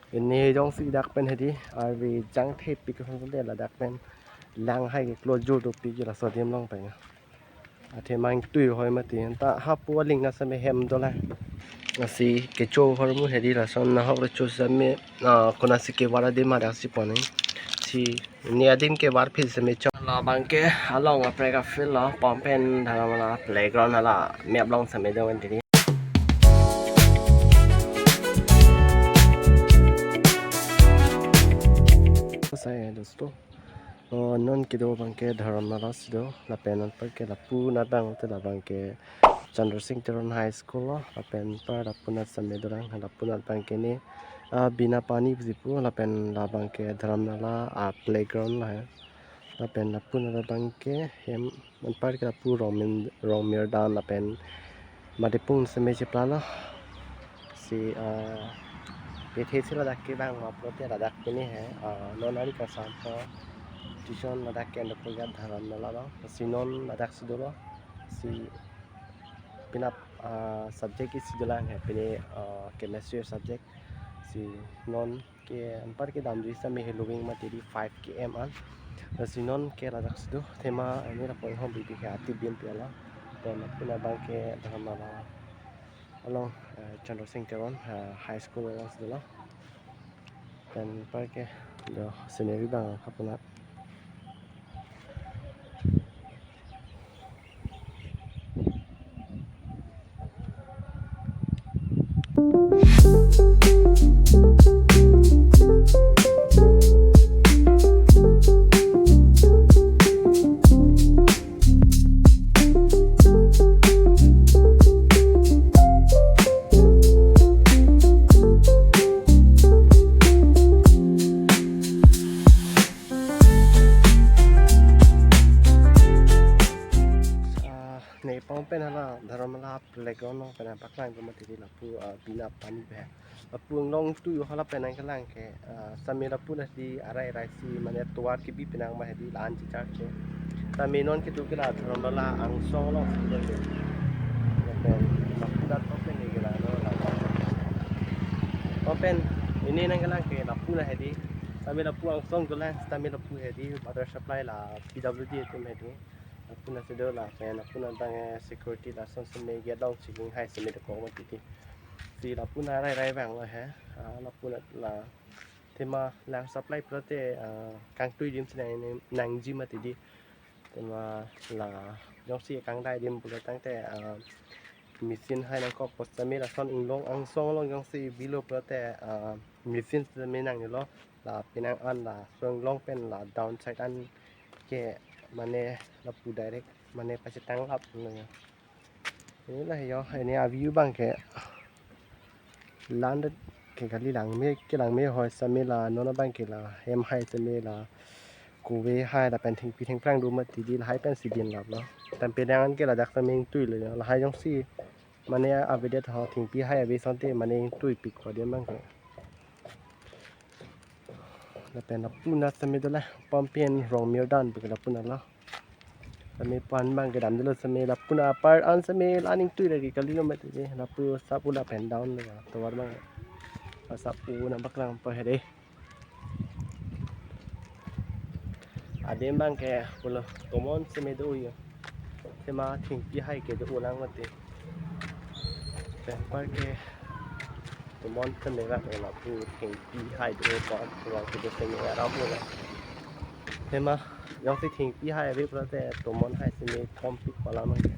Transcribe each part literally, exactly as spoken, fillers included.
Pini jongsi dak pen hedi arve jangthepik ason de ladak pen lang hai ke close jur dopik ke laso adim along pen. Athema ingtui hoi mati ta hapu aling na seme hem dolang. Lasi kecho ahormu hedi lason nahok recho seme, ah, konatsi kevar adim adak si pon nang. Si ne adim kevar phil seme chong. Labang ke along aprek a-field lo, pon pen Dharamnala playground hala map along seme do pen tini. Sai dosto. Oh, non kedo abang ke Dharamnala si do, lapen anpar ke lapu nat abang te labang ke Chandra Singh Teron High School lo, lapen anpar lapu nat seme dolang, lapu nat abang ke ne, ah, Bina Pani pusi pu, lapen labang ke Dharamnala, ah, playground lo he. Lapen lapu nat abang ke hem anpar ke lapu Rongmin-, Rongmirdan lapen Madepung seme chepla lo. Si, ah, kethe si ladak ke bang ma pulote ladak pini he, ah, non ari kasam po tuition ladak ke ando punya Dharamnala lo. Si non ladak si dolo. Si penap, ah, subject isi dolang he pini, ah, chemistry subject. Si non ke anpar ke damjui seme heloving mati di five K M an. Lasi non ke ladak si do, athema ini lapu inghong bibi ke ati bin piala. Pen lapu nat abang ke Dharamnala along, eh, Chandra Singh Teron, eh, High School along si dolo. Pen anpar ke do scenery abang hapu nat. Ah, ne pon pen hala Dharamnala playground along pen paklang ke mati di lapu, ah, Bina Pani pen. Lapu inglong tui hala pen nangkelang ke, ah, seme lapu na di arai arai si mane tovar kebi penang ma hedi la-an chichar ke. Seme non kedo ke la Dharamnala angsong along si do ke. Lapen lapu nat pon pen ne ke la no la. Pon pen ini nangkelang ke lapu na hedi. Seme lapu angsong dolang, seme lapu hedi water supply la P W D atum hedi. Lapu na si do lapen lapu nat abang, eh, security lason seme gate along checking hai seme dokok mati di. Si lapu na arai arai abang lo he. Ah, lapu nat la athema lang supply pulote, ah, kangtui adim si nang, nangji mati di. Athema la jongsi kangdai adim pulo tangte, ah, machine hai nangkok po seme lason inglong angsong along jongsi bilo pulote, ah, machine seme nangnelo. La penang an laso inglong pen la downside an ke mane lapu direct mane pachetang lap lo ya. Ini la yo, ini a-view abang ke la-an det ke kali, langme ke langme hoi seme la non abang ke la hem hai seme la kove hai lapen thengpi thengphrang do mati di lahai pen si bin lap lo. Tame penang an ke ladak seme ingtui lo ya. Lahai jongsi mane avedet ho thengpi hai ave asonte mane ingtuipik ko adim abang ke. Lapen lapu nat seme dolang, pon pen Rongmirdan pu ke lapu nat lo. Seme pon abang ke dam dolo seme lapu nat apar an seme la-an ingtui lagi kali lo mati di lapu sap u lapen down lo tovar abang. Sap u nang paklang po hedi. Adim abang ke pulo tomon seme do yo. Athema thengpi hai ke do ulang mati. Pen anpar ke tomon seme rak lapu thengpi hai do ko pulang ke do seme aram pulo. Athema jongsi thengpi hai ave pulote tomon hai seme thompik pala abang ke.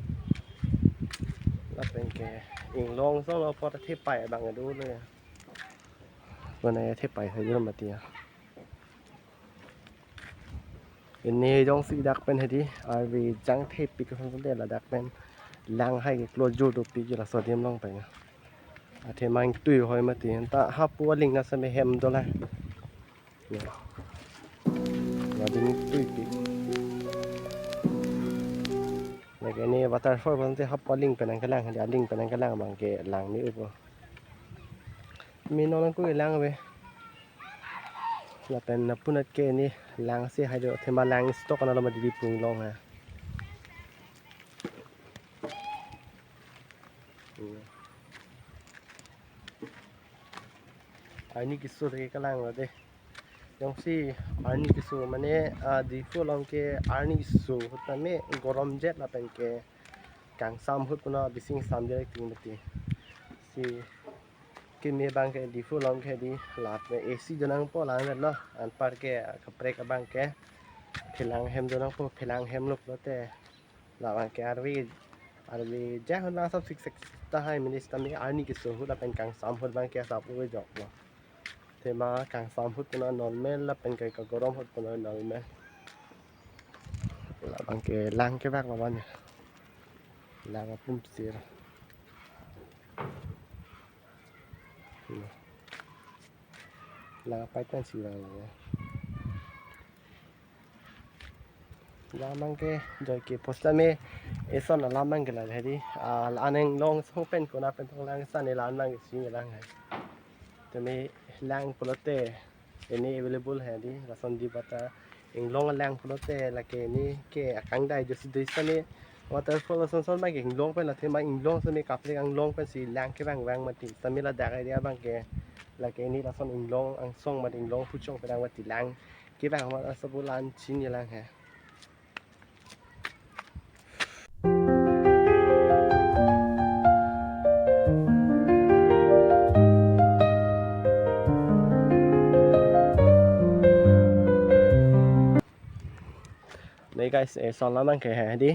Lapen ke inglong song lo apot thepai abang do le. Mane thepai sai jor mati ya. Ini jongsi dak pen hedi arve jangthepik ason de ladak pen lang hai ke close jur dopik ke laso adim along pen. Athema ingtui hoi mati ta hapu aling na seme hem dolang. Ya. Adim ingtuipik. Lake ini waterfall bang te hapu aling pen nangkelang, aling pen nangkelang abang ke lang ni upo. Meno lang ko lang ave. Lapen lapu nat ke ini lang si hai do, athema lang stock na lo mati di pung long ha. Arni keso ke kalang lo de. Jongsi arni keso mane, ah, Diphu along ke arni keso ahut tame gorom jet lapen ke kangsam ahut puna bising sam direct ting mati. Si keme abang ke Diphu along ke di lapen A C donangpo lang lo. Anpar ke kaprek abang ke phelang hem donangpo, phelang hem lo pulote labang ke arve, arve jahon lang sap sik sek tahai mane sitame arni keso ahut lapen kangsam ahut abang ke asap ove jok lo. Tema kangsam ahut puna normal lapen ke kagorom ahut puna normal. Labang ke lang kevak labang ya. Lang apum sir. Hmm. Lang apai pen si lang ya. Labang ke joike post tame eson alam abang ke la hedi. Ah, la-an inglong so pen kona pen tong lang san ne la-an abang ke si lang hai. Tame lang pulote ini available hai di, lason di bata inglong lang pulote lake ini ke akangdai josi doi sani waterfall ason son abang ke inglong pen la thema inglong sani kaprek inglong pen si lang kevang vang mati. Tame ladak area abang ke lake ini lason inglong angsong mati, inglong puchong pen vang mati, lang kevang mat asap la-an chini lang hai. Ne guys, eh, eson alam abang ke hai di.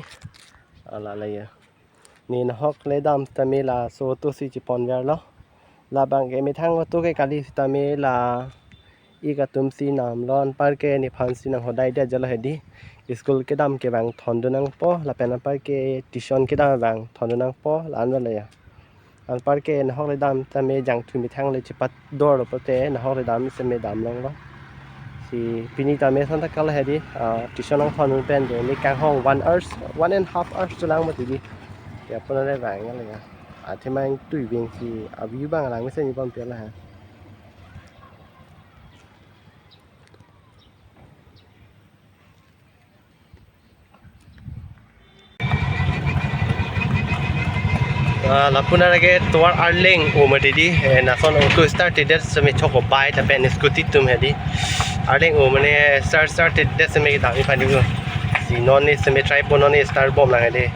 Ala la ya. Ne nahok le dam tame laso auto si chepon ver lo. Labang ke methang auto ke kali sitame la ik atum si nam lo, anpar ke nephan si nang hodai dia jalo hedi. School kedam kevang thon donangpo lapen anpar ke tuition kedam vang thon donangpo la-an lo ya. Anpar ke nahok le dam tame jangthu methang le chepat dor lo pulote nahok le dam seme dam long lo. Si pini tame son ta kala hedi, ah, tuition nang thon pen de ne kanghong one hours, one and half hours chelang mati di. Ya puna le vang le ya. Athema ingtui veng si a-view abang lang mesen ni pon pela ha. Ah, lapu nara ke tovar arleng o mati di, eh, lason auto start det seme choko bike lapen scooty atum hedi. Arleng o mane start start det seme kedam iphan di ko. Si non ne seme try po, non ne start bom lang hedi.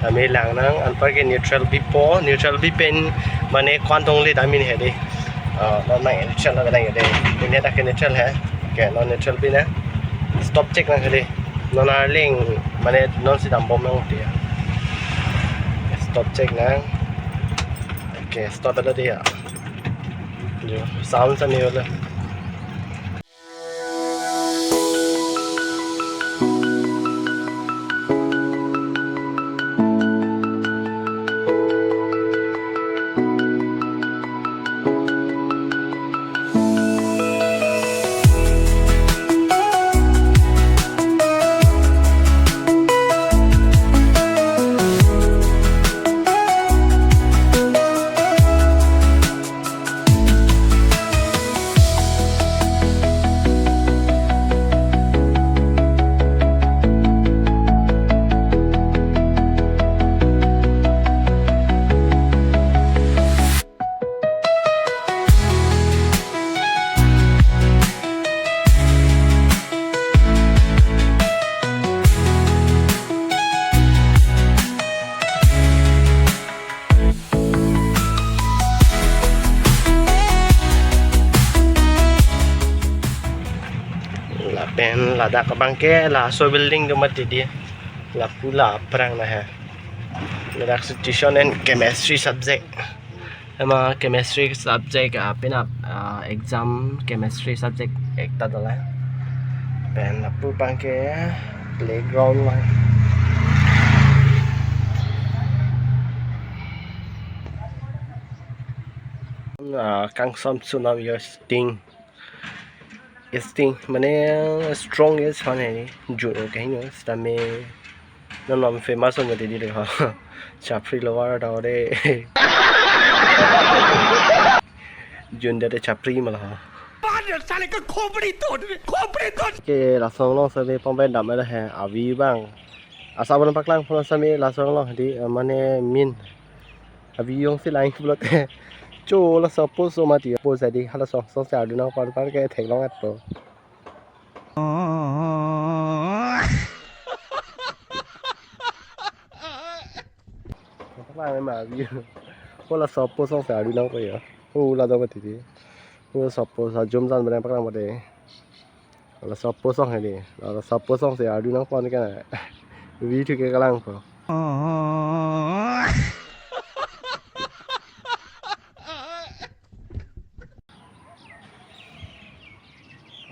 Tame lang nang, anpar ke neutral bipo, neutral bi pen mane kwan tong le dam in hedi. Ah, non nang neutral la lang hedi. Ini dak ke neutral hai. Ke non neutral bi na. Stop check nang hedi. Non arleng mane non si dam bom nang ti ya. Stop check nang. Oke, stop ada dia. Jo, sound sa ni wala. Lapen ladak abang ke laso building do mati di, lapu la aphrang na ha. Ladak si tuition and chemistry subject. Ema chemistry subject, ah, penap, ah, exam chemistry subject ekta dolang. Pen lapu abang ke playground lang. Ah, kangsam sunam your sting. Sting mane strong yes fan hai ni. Jun ke hino sitame non non famous on mati di le ha. Chapri lover da de. Jun de chapri mala ha. साले का खोपड़ी तोड़, खोपड़ी तोड़। Ke lason along save pon pen dam ada hai a-view abang. Asa abang paklang pon same lason along di, eh, mane min. A-view jongsi lang pulote Cho laso poso mati poso di hala song song si ardu nangpo anparke theklong-etpo. Paklang ma view. Ko laso poso song si ardu nangpo ya. Ko la do mati di. Ko laso poso jum jan bereng paklang mati. Laso poso song hedi. Laso poso song si ardu nangpo anke na. View thu ke kalangpo.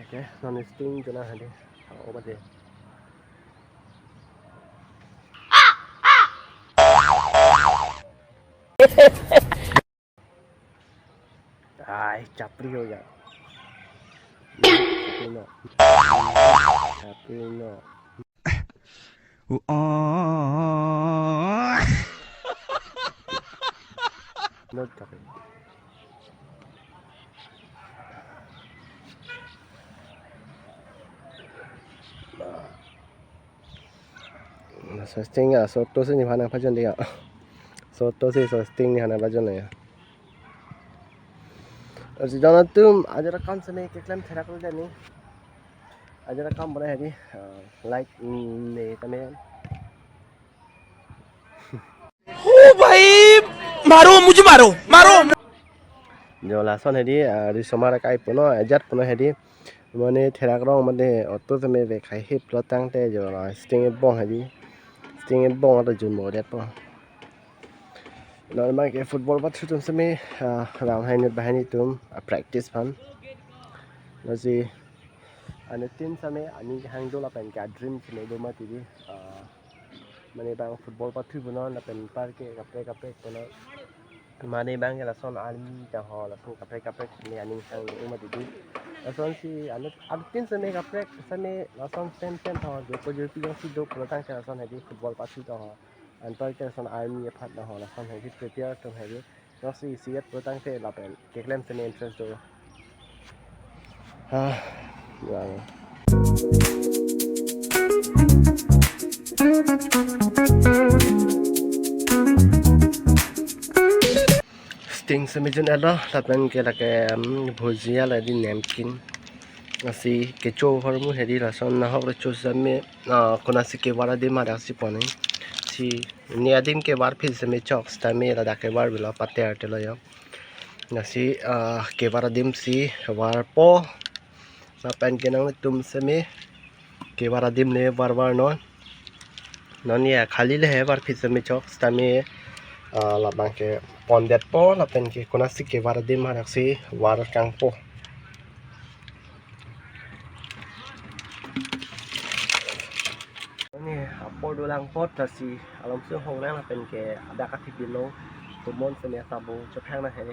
Okay, non sting jona hedi. Oh, mati. Ai, chapri ho ya. Chapri no. Chapri no. Not chapri. Laso sting ya, soto si ni hana pajon dia. Soto si laso sting ni hana pajon ya. Lasi jona atum, ajat akam seme keklem therak lo dani. Ajat akam boleh hedi, eh, like, mm, ne tame. ओ भाई, मारो, मुझे मारो, मारो। Jo lason hedi, ah, risomar kai puno, ajat puno hedi. Mane therak rong mane auto tame ve khai hip lo tangte jo la sting ebong hedi. Sting ebong ato jun mo det po. Non abangke football pathu atum seme, ah, round hai net bahani atum, ah, practice aphan. Lasi anuttin seme aning hang do lapen ke dream seme do mati di, ah, mane bang football pathu punon lapen anparke kaprek kaprek punon. Mane bang ke lason army ta ho lapu kaprek kaprek seme aning hang do mati di. Lason si anut anuttin seme kaprek seme lason sem sem ho jopo jopi jongsi do pulo tangte lason hedi football pathu ta ho. Anparke lason army aphan ta ho lason hedi prepare atum hedi. Jongsi isi et pulo tangte lapen keklem seme interest do. Ah, ya. Sting seme jun elo, lapen ke lake, um, bhujia la di namkin. Lasi kecho ahormu hedi lason nahok recho seme, ah, konatsi kevar adim hadak si pon he. Si ne adim kevarphi seme chok, sitame ladak kevar bilo pater te lo yo. Lasi, ah, kevar adim si varpo. Lapen ke nanglitum seme kevar adim le var var non. Non ya khali le he varphi seme chok sitame, ah, labang ke pondetpo lapen ke konatsi kevar adim hadak si var kangpo. Ni apor dolang pot lasi alom si hong lang lapen ke adak athip dilo tumon seme sabo chophang na he.